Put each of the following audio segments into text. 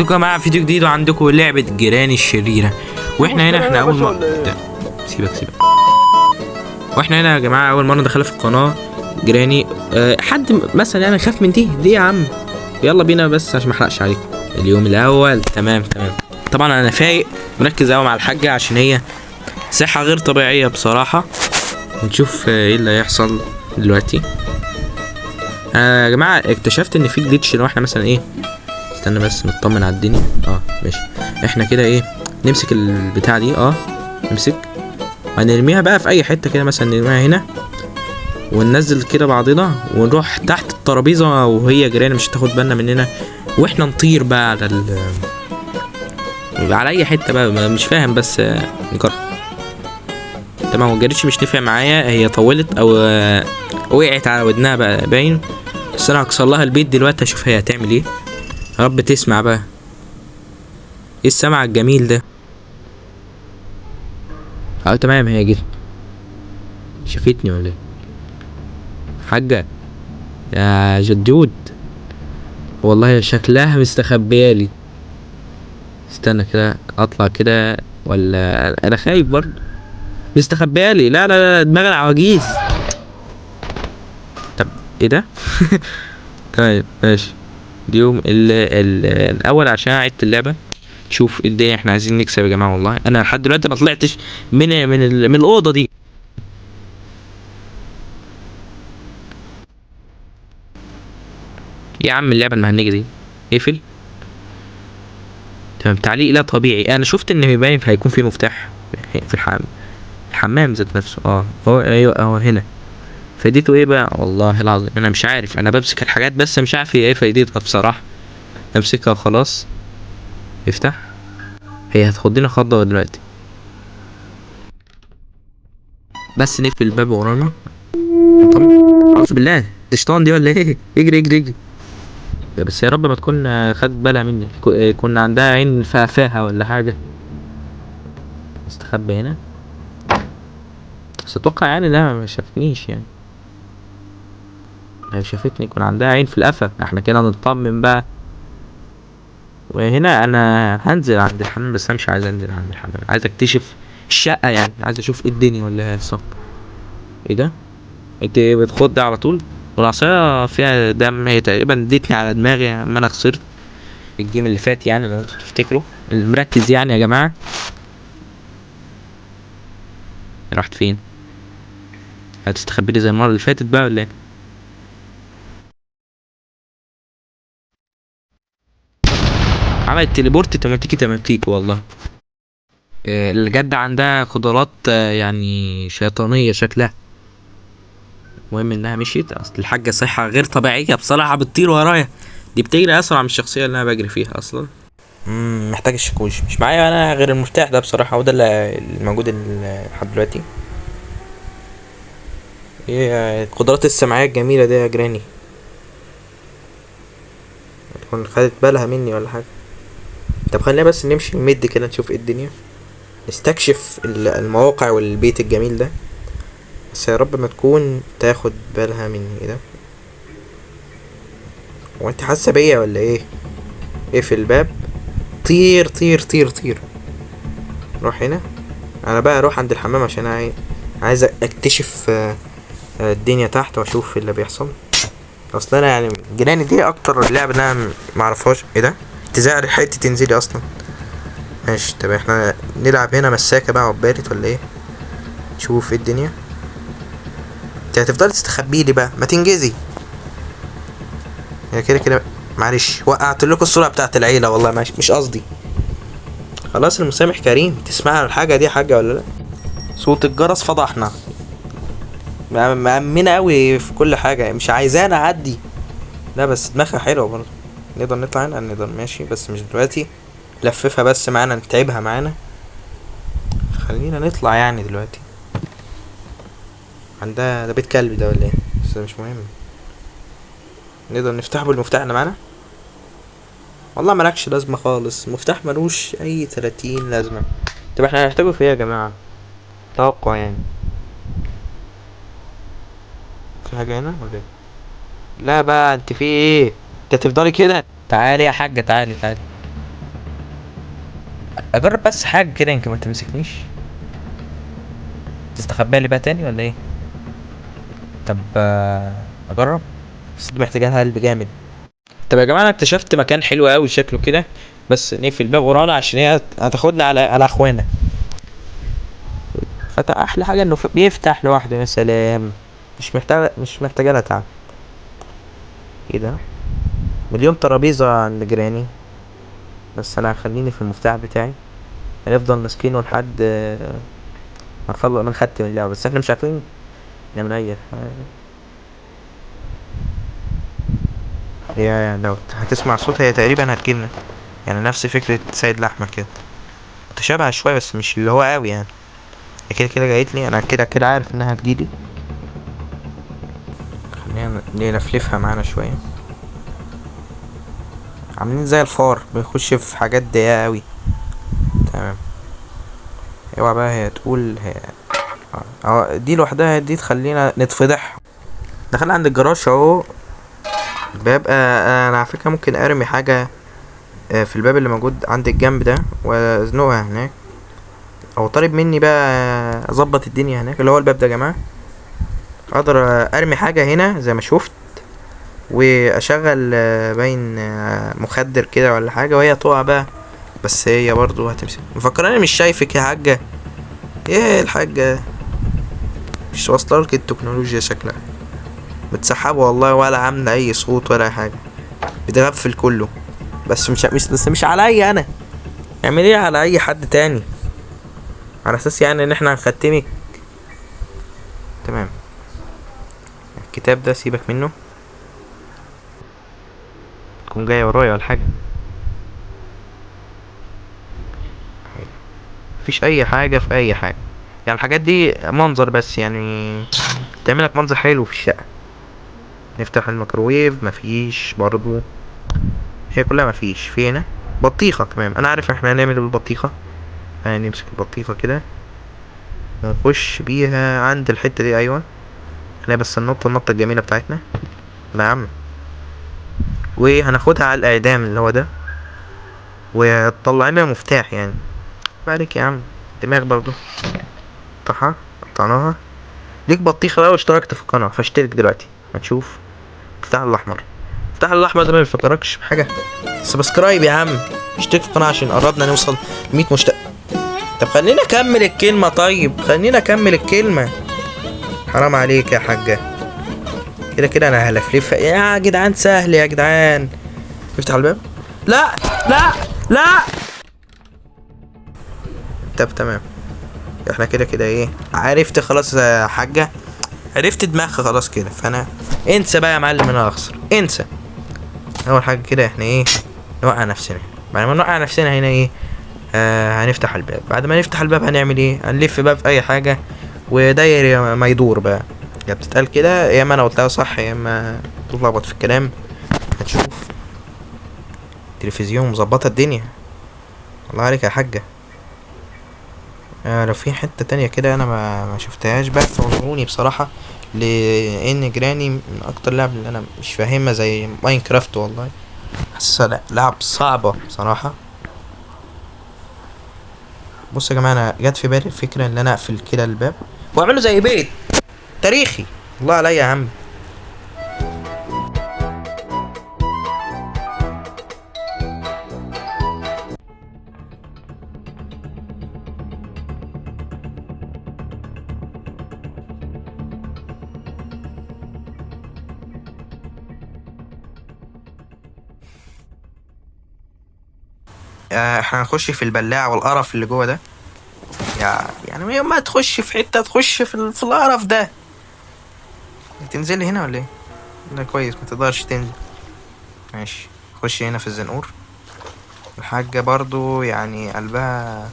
ازيكم يا جماعة، فيديو جديد وعندكم لعبه جيراني الشريرة. واحنا هنا احنا اول مرة، سيبك سيبك. واحنا هنا يا جماعة اول مرة ندخلها في القناة جيراني. حد مثلا يعني خاف من دي ليه يا عم؟ يلا بينا بس عشان ما احرقش عليكم اليوم الاول. تمام تمام. طبعا انا فايق مركز قوي مع الحاجة عشان هي صحة غير طبيعية بصراحة. ونشوف ايه اللي هيحصل دلوقتي. يا جماعة اكتشفت ان في glitch. لو احنا مثلا ايه، استنى بس نطمن على الدنيا. ماشي، احنا كده ايه، نمسك البتاع دي. نمسك هنرميها بقى في اي حتة كده، مثلا نرميها هنا وننزل كده بعضنا ونروح تحت الترابيزة وهي جيراني مش هتاخد بالنا مننا، واحنا نطير بقى على على اي حتة بقى، مش فاهم بس نجرب. تمام، ما جريتش مش نافع معايا، هي طولت او وقعت على ودنها بقى باين. بس انا هكسر لها البيت دلوقتي، اشوف هي هتعمل ايه. يا رب تسمع بقى. ايه السمع الجميل ده؟ تمام، هي جت شافتني ولا ايه؟ حاجة يا جدود، والله شكلها مستخبيالي. استنى كده اطلع كده، ولا انا خايف برضه؟ مستخبيالي. لا لا لا، دماغ العواجيز. طب ايه ده؟ طيب ماشي، اليوم الاول عشان عدت اللعبة. شوف الدنيا، احنا عايزين نكسب يا جماعة. والله انا لحد دلوقتي ما طلعتش من من من الاوضة دي. يا عم اللعبة المهنجه دي اقفل. تمام، تعليق لا طبيعي. انا شفت ان باين هيكون في مفتاح في الحمام ذات نفسه. هو ايوه، هو هنا. فايدته ايه بقى؟ والله العظيم انا مش عارف، انا بمسك الحاجات بس مش عارف هي ايه فايدتها بصراحة. امسكها وخلاص. افتح. هي هتاخد لنا خضه دلوقتي. بس نقفل الباب ورانا. طب اعوذ بالله، دي شيطان دي ولا ايه؟ اجري اجري اجري. بس يا رب ما تكون خدت بالها مني، كنا عندها عين فافاها ولا حاجة. استخبى هنا بس اتوقع يعني لا ما شافنيش، يعني لو شافتني يكون عندها عين في القفا. احنا كده هنطمن بقى. وهنا انا هنزل عند الحمام، بس انا مش عايز انزل عند الحمام، عايز اكتشف الشقة، يعني عايز اشوف ايه الدنيا ولا ايه بالظبط. ايه ده؟ انت بتخض على طول؟ والعصايه فيها دم، هي تقريبا اديتني على دماغي اما انا خسرت الجيم اللي فات، يعني لو انتوا تفتكروا المركز يعني يا جماعة. راحت فين؟ هتستخبي لي زي المرة اللي فاتت بقى ولا ايه؟ عملت teleport تماتيكي تماتيك والله. الجدة عندها قدرات يعني شيطانية شكلها. المهم انها مشيت. اصل الحاجة صحة غير طبيعية بصراحة، بتطير ورايا دي، بتجري اسرع من الشخصية اللي انا بجري فيها اصلا. محتاج الشاكوش، مش معايا انا غير المفتاح ده بصراحة، وده اللي موجود لحد دلوقتي. ايه القدرات السمعية الجميلة دي يا جراني؟ تكون خدت بالها مني ولا حاجة؟ طب خلينا بس نمشي نمد كده نشوف ايه الدنيا، نستكشف المواقع والبيت الجميل ده. بس يا رب ما تكون تاخد بالها مني. ايه ده؟ هو انت حاسه بيا ولا ايه؟ اقفل الباب. طير طير طير طير. روح هنا. انا بقى اروح عند الحمام عشان عايز اكتشف الدنيا تحت واشوف اللي بيحصل. اصل انا يعني جيراني دي اكتر لعبه اللي انا معرفهاش. ايه ده؟ تزعل حتة تنزلي اصلا. ماشي، طب احنا نلعب هنا مساكه بقى عبالت ولا ايه؟ نشوف ايه الدنيا. انت هتفضلي تستخبي لي بقى، ما تنجزي. هي كده كده معلش وقعت لكم الصورة بتاعت العيلة والله، ماشي مش قصدي. خلاص المسامح كريم. تسمع الحاجة دي حاجة ولا لا؟ صوت الجرس فضحنا. مأمنه قوي في كل حاجة، مش عايزانا اعدي. لا بس دماغها حلوة برضه. نقدر نطلع هنا؟ نقدر، ماشي بس مش دلوقتي. لففها بس معانا، نتعبها معانا. خلينا نطلع يعني دلوقتي. عندها ده بيت كلب ده ولا ايه؟ بس مش مهم. نقدر نفتحه بالمفتاح اللي معانا؟ والله مالكش لازمه خالص، المفتاح ملوش اي 30 لازمه. طب احنا هنحتاجه في ايه يا جماعة؟ توقع يعني. في حاجة هنا ولا ايه؟ لا بقى انت في ايه؟ انت هتفضلي كده؟ تعالي يا حاجة، تعالي تعالي. اجرب بس حاجة كده يمكن ما تمسكنيش. تستخبى لي بقى تاني ولا ايه؟ طب اجرب، بس دي محتاجه لها قلب جامد. طب يا جماعة انا اكتشفت مكان حلو قوي شكله كده، بس نقفل الباب ورانا عشان هي هتاخدنا على اخوانا. فتح احلى حاجة انه بيفتح لوحده، يا سلام، مش محتاجه لها تعب. ايه ده؟ مليون ترابيزة عند جيراني، بس انا هخليني في المفتاح بتاعي، هنفضل ماسكينه لحد ما نخلص ما نختم اللعبة. بس احنا مش عارفين نعمل اي حاجة. هي لو هتسمع صوت هي تقريبا هتجيلنا، يعني نفس فكرة سيد لحمة كده، متشابهة شوية بس مش اللي هو قوي يعني. هي كده كده جايت لي، انا كده كده عارف انها هتجيلي. خلينا نلفلفها معانا شوية. عاملين زي الفار بيخش في حاجات ضيقة قوي. تمام، اوعى بقى هي تقول هي دي لوحدها دي تخلينا نتفضح. دخلنا عند الجراج اهو، باب. انا على فكرة ممكن ارمي حاجة، في الباب اللي موجود عند الجنب ده وازنقها هناك، او طالب مني بقى اظبط الدنيا هناك اللي هو الباب ده يا جماعة. اقدر ارمي حاجة هنا زي ما شفت، واشغل، باين، مخدر كده ولا حاجة، وهي تقع بقى. بس هي برضو هتمسك. مفكراني مش شايفك يا حاجة. ايه الحاجة مش واصله لك التكنولوجيا، شكلها متسحبه والله، ولا عامله اي صوت ولا حاجة، بتغفل كله. بس مش عليا انا، اعمل ايه على اي حد تاني، على اساس يعني ان احنا هنختمك. تمام، الكتاب ده سيبك منه، تكون جاية ورايا ولا حاجة. مفيش اي حاجة في اي حاجة، يعني الحاجات دي منظر بس، يعني تعملك منظر حلو في الشقة. نفتح الميكروويف، مفيش برضو، هي كلها مفيش. في هنا بطيخة. تمام، انا عارف احنا هنعمل بالبطيخة، هنمسك البطيخة كده ونخش بيها عند الحتة دي. ايوه خلينا بس ننط النطة الجميلة بتاعتنا. لا يا عم، وهناخدها على الاعدام اللي هو ده، وتطلع لنا مفتاح. يعني عليك يا عم دماغ برضو. قطعها، قطعناها ليك بطيخة بقى، واشتركت في القناة فاشترك دلوقتي. هتشوف مفتاح الأحمر. مفتاح الأحمر ده ما بيفكركش بحاجة. سبسكرايب يا عم، اشترك في القناة عشان قربنا نوصل 100 مشترك. طب خلينا أكمل الكلمة، طيب خلينا أكمل الكلمة، حرام عليك يا حاجة. كده كده أنا هلفلفها يا جدعان، سهل يا جدعان. افتح الباب. لا لا لا. طب تمام، احنا كده كده ايه، عرفت خلاص يا حاجة، عرفت دماغها خلاص كده. فانا انسى بقى يا معلم، انا هخسر، انسى. اول حاجة كده احنا ايه، نوقع نفسنا. بعد ما نوقع نفسنا هنا ايه، هنفتح الباب. بعد ما نفتح الباب هنعمل ايه، هنلف بقى في اي حاجة وداير ما يدور بقى. يا بتتقال كده، يا اما انا قلتها صح، يا اما تتلخبط في الكلام. هتشوف تلفزيون مظبطة الدنيا. الله عليك يا حاجة. لو في حتة تانية كده انا ما شفتهاش بقى فاعذروني بصراحة، لان جراني من اكتر لعب اللي انا مش فاهمها زي ماينكرافت، والله حاسسها لعب صعبة بصراحة. بصوا يا جماعة، انا جت في بالي الفكرة ان انا اقفل كده الباب واعمله زي بيت تاريخي. الله عليا يا عم. احنا هنخش في البلاعة والقرف اللي جوه ده. يعني يوم ما تخش في حتة تخش في القرف ده. تنزلي هنا ولا ايه؟ لا كويس، ما تقدرش تنزل. ماشي، خش هنا في الزنقور. الحاجة برضو قلبها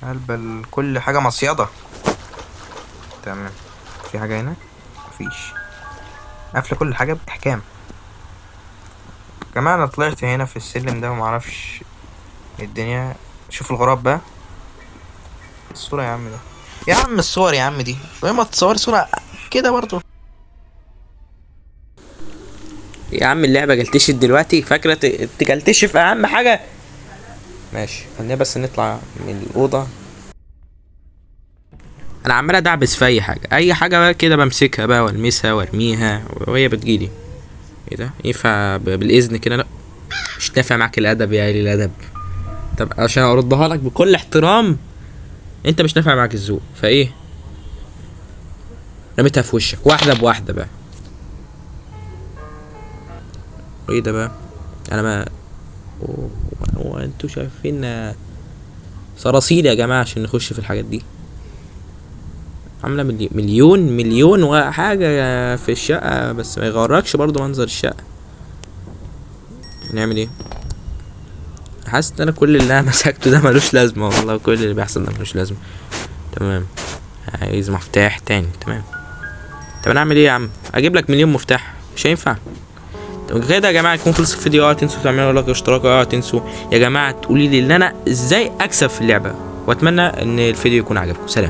قلب كل حاجة مصيدة. تمام، في حاجة هنا؟ مفيش. قافلة كل حاجة بإحكام. يا جماعة أنا طلعت هنا في السلم ده ومعرفش الدنيا. شوف الغراب بقى. الصورة يا عم ده، يا عم الصور يا عم دي، ليه ما تصوري صورة كده برضو؟ يا عم اللعبة جلتشت دلوقتي، فاكرة تجلتش في أهم حاجة. ماشي، خلينا بس نطلع من الاوضة. انا عمال ادعبس في اي حاجة، اي حاجة بقى كده بمسكها بقى والمسها وارميها وهي بتجيلي. ايه ده؟ ينفع بالاذن كده؟ لا مش نافع معاك الادب يا قليل الادب. طب عشان اردها لك بكل احترام، انت مش نافع معاك الذوق، فايه رميتها في وشك واحدة بواحدة بقى. ايه ده بقى؟ انا ما هو انتوا شايفين صراصير يا جماعة عشان نخش في الحاجات دي. عامله مليون مليون وحاجه في الشقة، بس ما يغركش برضو منظر الشقة. نعمل ايه؟ حاسس ان انا كل اللي انا مسكته ده ملوش لازمه والله، كل اللي بيحصل ده ملوش لازمه. تمام، عايز مفتاح تاني. تمام، طب انا اعمل ايه يا عم؟ اجيب لك مليون مفتاح؟ مش هينفع. طب كده يا جماعة يكون خلص الفيديو. اوعوا تنسوا تعملوا like واشتراك، اوعوا تنسوا يا جماعة تقولي لي ان انا ازاي اكسب في اللعبة، واتمنى ان الفيديو يكون عجبكم. سلام.